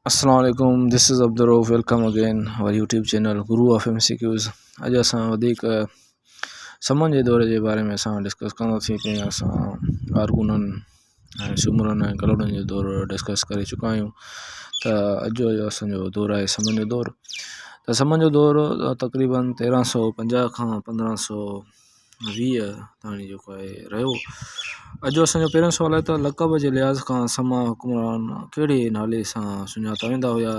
السلام عليڪم this is Abdul Rauf welcome again our YouTube channel guru of M C Qs اڄ اسان وڌيڪ سمن جي دور جي باري ۾ اسان ڊسڪس ڪنداسين پهريان اسان ارغونن ۽ سومرن ۽ ڪلهوڙن جو دور ڊسڪس ڪري چڪا آهيون ته اڄ جو اسانجو دور آهي سمن جو دور ته سمن جو دور تقريبن تيرهن سو پنجاهه کان پندرهن سو 20 تائين جيڪو آهي رهيو. اڄ جو اسان جو پهريون سوال آهي ته لقب جي لحاظ کان سما حڪمران ڪهڙي نالي سان سڃاتا ويندا هيا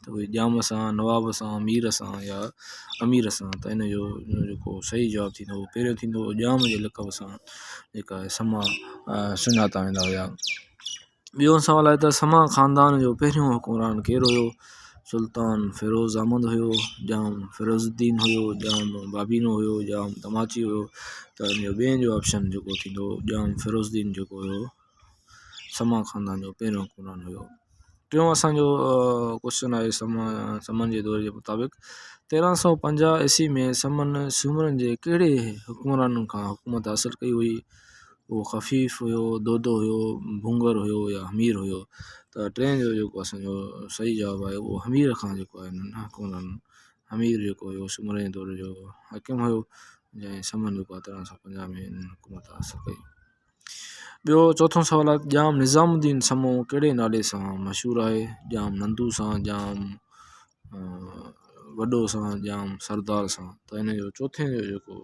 ته اهي ڄام سان، نواب سان، مير سان يا امير سان ته ان جو جيڪو صحيح جواب ٿيندو اهو پهريون ٿيندو ڄام جي لقب سان جيڪا آهي سما سڃاتا ويندا هيا. ٻيو سوال آهي ته سما خاندان جو پهريون حڪمران ڪير هيو؟ سلطان فيروز احمد هيو، ڄام فيروز الدين هيو، ڄام بابينو هيو، ڄام تماچي هيو ته ان جو ٻئي جو آپشن جيڪو ٿيندو ڄام فيروز الدين جيڪو هيو سما خاندان جو پهريون حڪمران هيو. ٽيون اسانجو ڪوشچن آهي سما سمن جي دور جي مطابق 1350 عيسوي ۾ سمن سومرن جي ڪهڙي حڪمرانن کان حڪومت حاصل ڪئي هئي؟ اهو خفيف هيو، دودو هيو، ڀونگر هيو يا همير هيو ته ٽئين جو جيڪو اسان جو صحيح جواب آهي اهو همير کان جيڪو آهي حڪمران همير جيڪو هيو سومرن جي دور جو حاڪم هيو جنهن سمن جيڪو آهي 1350 ۾ حڪومت حاصل ڪئي. ٻيو چوٿون سوال آهي ڄام نظام الدين سمو ڪهڙي نالي سان مشهور آهي؟ ڄام نندو سان، ڄام وڏو سان، ڄام سردار سان ته ان جو چوٿين جو جيڪو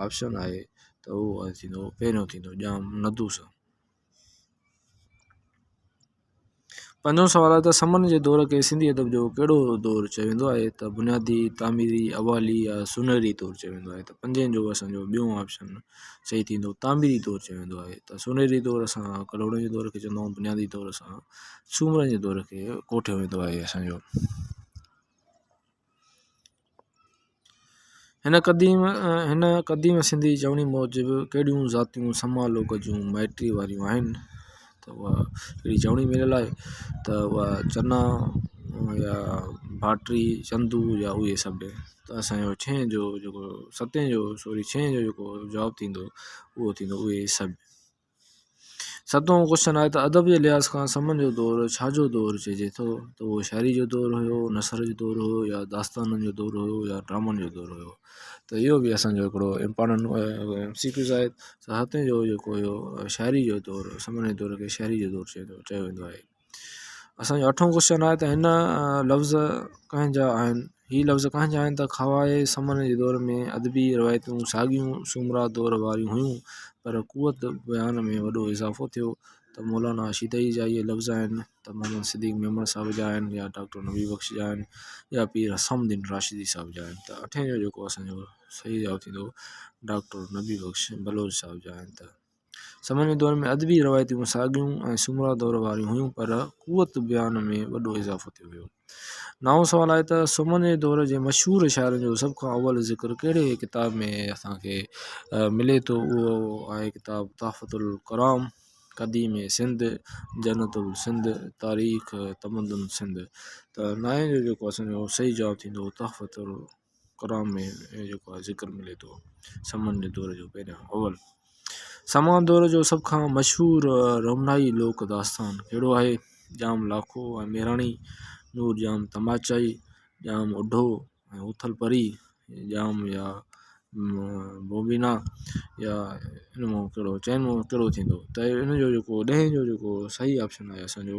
آپشن آهي ته اهو ٿيندو پهريون ٿيندو ڄام ندو سان. پنجون سوال آهي ته سمن جي دور کي سنڌي ادب جو ڪهڙو دور چيو ويندو آهي ته بنيادي، تعميري، اوائلي يا سونهري دور چيو ويندو آهي ته پنجين جو اسان جو ٻيون آپشن صحيح ٿيندو تعميري دور چيو ويندو آهي ته سونهري دور اسان ڪلهوڙن جي دور کي چوندا آهيون بنيادي دور اسان سومرن جي دور کي ڪوٺيو ويندو آهي اسان جو. هن قديم هن قديم سنڌي چوڻي موجب ڪهڙيون ذاتيون سما لوڪ جون مائٽي واريون آهن ته اها هڪڙي چوڻي مليل آهي ته اها چنا يا ڀاٽري چندو يا اهي سڀ ته اسان جو ڇهين جو جيڪو ستين جو سوري ڇهين جو جيڪو جواب ٿيندو اهو ٿيندو اهي سڀ. ستون ڪوشچن آهي ته ادب جي لحاظ کان سمن جو دور ڇا جو دور چئجي ٿو ته اهو شاعري جو دور هيو نثر جو دور هيو يا داستانن جو دور هيو يا ڊرامن جو دور هيو ته اهو به اسانجو هڪڙو امپارٽنٽ ايم سي ڪيوز آهي ستين جو جيڪو هيو شاعري جو دور سمن جي دور کي شاعري جو دور چيو ويندو آهي. اسان جو اٺون ڪوشچن آهي ته هن لفظ ڪنهن جا آهن هي لفظ ڪنهن جا آهن ته خواهه سمن جي دور ۾ ادبي روايتون ساڳيون سومرا دور واريون هيون پر قوت بيان ۾ وڏو اضافو ٿيو ته مولانا شيدائي جا اهي لفظ آهن ته محمد صديق ميمڻ صاحب جا آهن يا ڊاڪٽر نبي بخش جا آهن يا پير حسام الدين راشدي صاحب جا آهن ته اٺين جو جيڪو اسان جو صحيح جواب ٿيندو ڊاڪٽر نبي بخش بلوچ صاحب جا آهن ته سمن جي دور ۾ ادبي روايتون ساڳيون ۽ سومرا دور واريون هيون پر قوت بيان ۾ وڏو اضافو ٿيو ويو. نائون سوال آهي ته سمن جي دور جي مشهور شاعرن جو سڀ کان اول ذڪر ڪهڙي ڪتاب ۾ اسان کي ملي ٿو اهو آهي ڪتاب تحفة الڪرام، قديم سنڌ، جنت السنڌ، تاريخ تمدن سنڌ ته نائين جو جيڪو اسان جو صحيح جواب ٿيندو تحفة الڪرام ۾ جيڪو آهي ذڪر ملي ٿو سمن جي دور جو پهريان اول. سما دور جو سڀ کان مشهور رومنائي لوڪ داستان ڪهڙو آهي؟ ڄام لاکو ۽ ميراڻي، نور ڄام تماچائي، ڄام اڍو ۽ هوٿل پري، ڄام يا بوبينا يا ان مان ڪهڙو چئن مان ڪهڙو ٿيندو ته ان جو جيڪو ڏهين جو جيڪو صحيح آپشن آهي اسان جو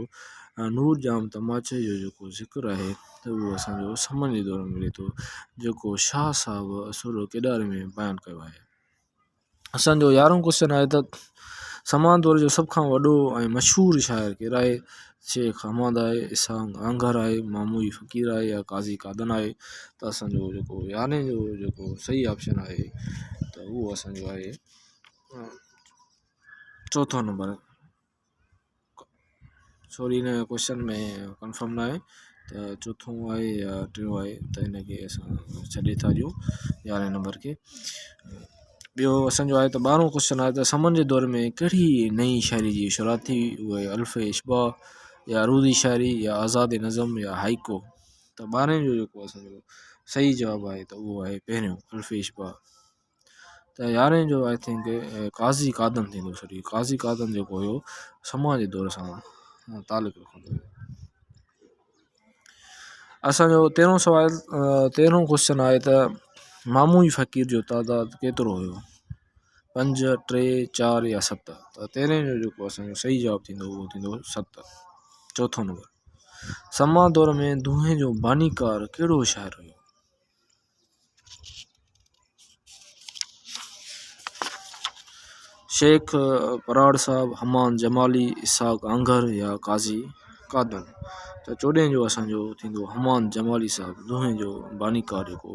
نور ڄام تماچائي جو جيڪو ذڪر آهي ته اهو اسان جو سمن جي دور ۾ ملي ٿو جيڪو شاهه صاحب سر ڪيڏاري ۾ بيان ڪيو آهي. اسان جو يارهون ڪوشچن آهي ته سما دور جو سڀ کان وڏو ۽ مشهور شاعر ڪير آهي؟ شيخ حماد آهي، اسحاق آنگهر آهي، ماموئي فقير آهي يا قاضي قادن آهي ته اسان جو جيڪو يارهين جو جيڪو صحيح آپشن آهي ته اهو اسان جو آهي چوٿون نمبر. سوري هن ڪوشچن ۾ ڪنفرم ناهي ته چوٿون آهي يا ٽيون آهي ته هن کي اسان ڇڏي ٿا ڏيون يارهين نمبر کي ٻيو اسانجو آهي ته ٻارهون ڪوشچن آهي ته سمن جي دور ۾ ڪهڙي نئين شاعري جي شروعات ٿي اهي الف اشباع يا عروضي شاعري يا آزاد نظم يا هائيڪو ته ٻارهين جو جيڪو اسانجو صحيح جواب آهي ته اهو آهي پهريون الف اشباع ته يارهين جو I think قاضي قادن ٿيندو سوري قاضي قادن جيڪو هيو سما جي دور سان تعلق رکندو هيو. اسان جو تيرهون سوال تيرهون ڪوشچن آهي ته ماموئي فقير جو تعداد ڪيترو هيو؟ پنج، ٽي، چار يا ست؟ ته تيرهين جو جيڪو اسان جو صحيح جواب ٿيندو اهو ٿيندو ست، چوٿون نمبر. سما دور ۾ دونهين جو بانيڪار ڪهڙو شاعر هيو؟ شيخ پراڙ صاحب، حمان جمالي، اسحاق آنگهر يا قاضي قادن؟ ته چوڏهين جو اسان جو ٿيندو حمان جمالي صاحب دونهين جو بانيڪار جيڪو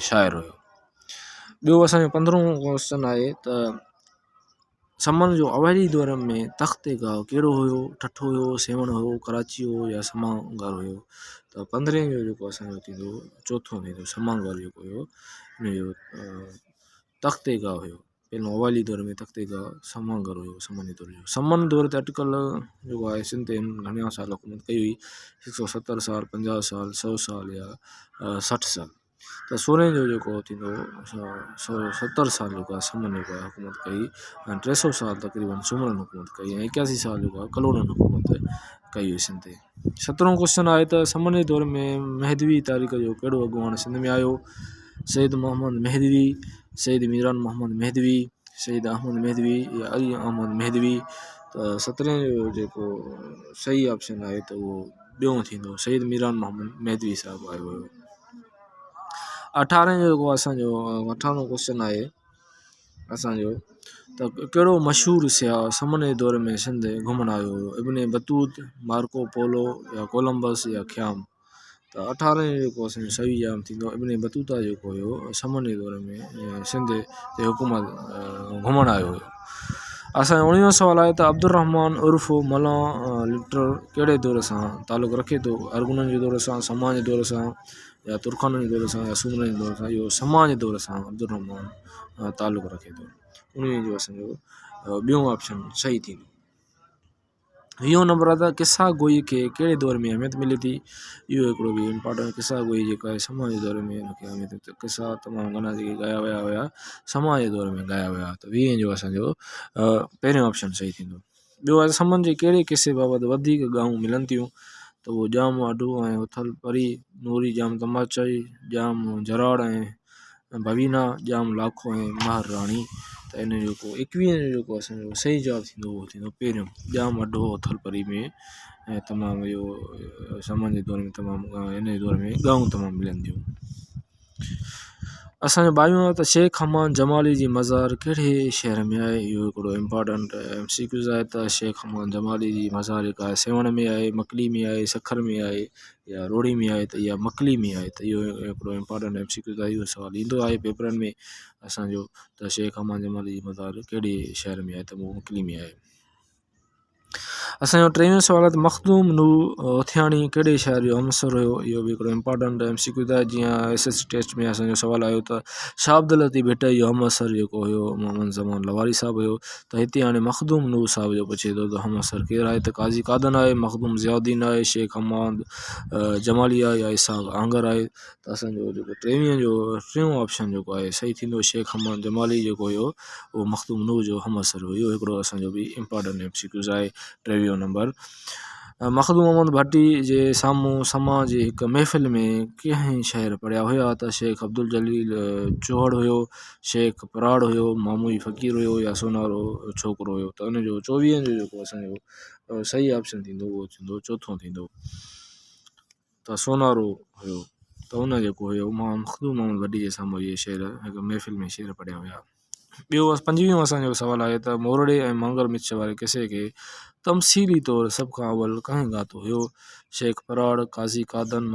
شاعر هيو. ٻيو اسان جو پندرهون ڪوئسچن آهي ته سمن جو اوائلي دور ۾ تخت گاهه ڪهڙو هيو؟ ٺٽو هيو، سيوهڻ هيو، ڪراچي هيو يا سمانگهر هيو؟ ته پندرهين جو جيڪو اسان جو ٿيندو چوٿون ٿيندو سمانگهر جيڪو هيو ان جو تخت گاهه هيو پهريون اوائلي دور ۾ تخت گاهه سمانگهر هيو سمن جي دور جو سمن دور تي اٽڪل جيڪو آهي سنڌ تي هن گهڻا سال حڪومت ڪئي هئي هڪ سو ستر سال، پنجاهه سال، سو سال يا سٺ سال. ته سورهين جو جيڪو ٿيندو سو 70 سال جيڪو آهي سمن جيڪو آهي حڪومت ڪئي ۽ 300 سال تقريبن سومرن حڪومت ڪئي ۽ 81 سال جيڪو آهي ڪلهوڙن حڪومت ڪئي هئي سنڌ تي. سترهون ڪوشچن آهي ته سمن جي دور ۾ مهدوي تاريخ جو ڪهڙو اڳواڻ سنڌ ۾ آيو؟ سيد محمد مهدوي، سيد ميران محمد مهدوي، سيد احمد مهدوي يا علي احمد مهدوي؟ ته سترهين جو جيڪو صحيح آپشن آهي ته اهو ٻيون ٿيندو سيد ميران محمد مهدوي صاحب آيو هيو. اٺارهين جو جيڪو اسانجو اٺارهون ڪوشچن آهي اسانجو ته ڪهڙو مشهور سياح سمن جي دور ۾ سنڌ گهمڻ آيو هيو ابن بطوط، مارڪو پولو يا ڪولمبس يا خيام؟ ته اٺارهين جو جيڪو اسانجو صحيح جواب ٿيندو ابن بطوطه جيڪو هيو سمن جي دور ۾ سنڌ تي حڪومت گهمڻ آيو هيو. اسان جو اڻويهون سوال آهي ته عبدالرحمان عرف ملان لٽر ڪهڙي دور سان تعلق رکي ٿو؟ ارغونن جي دور سان، سما جي دور سان يا ترخانن جي دور سان يا سومرن جي دور سان؟ اهو سما جي دور سان عبدالرحمان تعلق رکي ٿو. اڻويهه جو اسان جو ٻيون آپشن صحيح ٿيندو. ويهون نمبر آهي ته قصا گوئي کي ڪهڙي دور ۾ اهميت ملي ٿي؟ اهو هڪڙو به امپارٽنٽ قصا گوئي جيڪا آهي سما جي دور ۾ ان کي اهميت قصا تمام گهڻا جيڪي ڳايا ويا هيا سما جي دور ۾ ڳايا ويا ته ويهين جو اسانجو پهريون آپشن صحيح ٿيندو. ٻيو آهي سمن جي ڪهڙي قصي بابت وڌيڪ ڳائون ملن ٿيون ته اهو ڄام آڍو ۽ اٿل پري، نوري ڄام تماچائي، ڄام جراڙ ۽ ڀوينا، ڄام لاکو ۽ مهر راڻي. ته ان جو جيڪو ايڪويهين جو جيڪو اسان جو صحيح جواب ٿيندو اهو ٿيندو پهريون ڄام اڍو اٿل پري ۾ ۽ تمام اهو سمن جي دور ۾ تمام ان جي دور ۾ ڳائون تمام ملن ٿيون. اسان جو ٻاويهون آهي ته شيخ حمان جمالي جي مزار ڪهڙي شهر ۾ آهي؟ اهو هڪڙو امپارٽنٽ ايم سي ڪيوز آهي ته شيخ حمان جمالي جي مزار جيڪا آهي سيوهڻ ۾ آهي، مڪلي ۾ آهي، سکر ۾ آهي يا روهڙي ۾ آهي ته اها مڪلي ۾ آهي ته اهو هڪڙو امپارٽنٽ ايم سي ڪيوز آهي اهو سوال ايندو آهي پيپرن ۾ اسان جو ته شيخ حمان جمالي جي مزار ڪهڙي شهر ۾ آهي ته اهو مڪلي ۾ آهي. اسان جو ٽيون سوال آهي ته مخدوم نوح هوٿياڻي ڪهڙي شاعر جو همعصر هيو؟ اهو به هڪڙو امپارٽنٽ ايم سي ڪيو آهي جيئن ايس ايس سي ٽيسٽ ۾ اسان جو سوال آيو ته شاهه عبداللطيف ڀٽائي جو همعصر جيڪو هيو محمد زمان لواري صاحب هيو ته هتي هاڻي مخدوم نوح صاحب جو پڇي ٿو ته همعصر ڪير آهي ته قاضي قادن آهي مخدوم ضياء الدين آهي شيخ حماد جمالي آهي يا اسحاق آنگر آهي ته اسان جو جيڪو ٽيويهين جو ٽيون آپشن جيڪو آهي صحيح ٿيندو شيخ حماد جمالي جيڪو هيو اهو مخدوم نوح جو همعصر هيو اهو هڪڙو اسان جو به امپارٽنٽ ايم سي ڪيوز آهي ٽيويهون نمبر مخدوم محمد ڀٽي جي سامهون سما جي هڪ محفل ۾ ڪنهن شعر پڙهيا هيا ته شيخ عبدالجليل چوهڙ هيو شيخ پراڙ هيو ماموئي فقير هيو يا سونارو ڇوڪرو هيو ته ان جو چوويهن جو جيڪو اسان جو صحيح آپشن ٿيندو اهو ٿيندو چوٿون ٿيندو ته سونارو هيو ته ان جيڪو هيو مان مخدوم محمد وڏي جي سامهون اهي شعر هڪ محفل ۾ شعر پڙهيا هيا. ٻيو پنجويهون اسان جو سوال آهي ته مورڙي ۽ مانگر مڇ واري قصي کي تمثيلي طور سڀ کان اول ڪنهن ڳاتو هيو؟ شيخ پراڙ، قاضي قادن،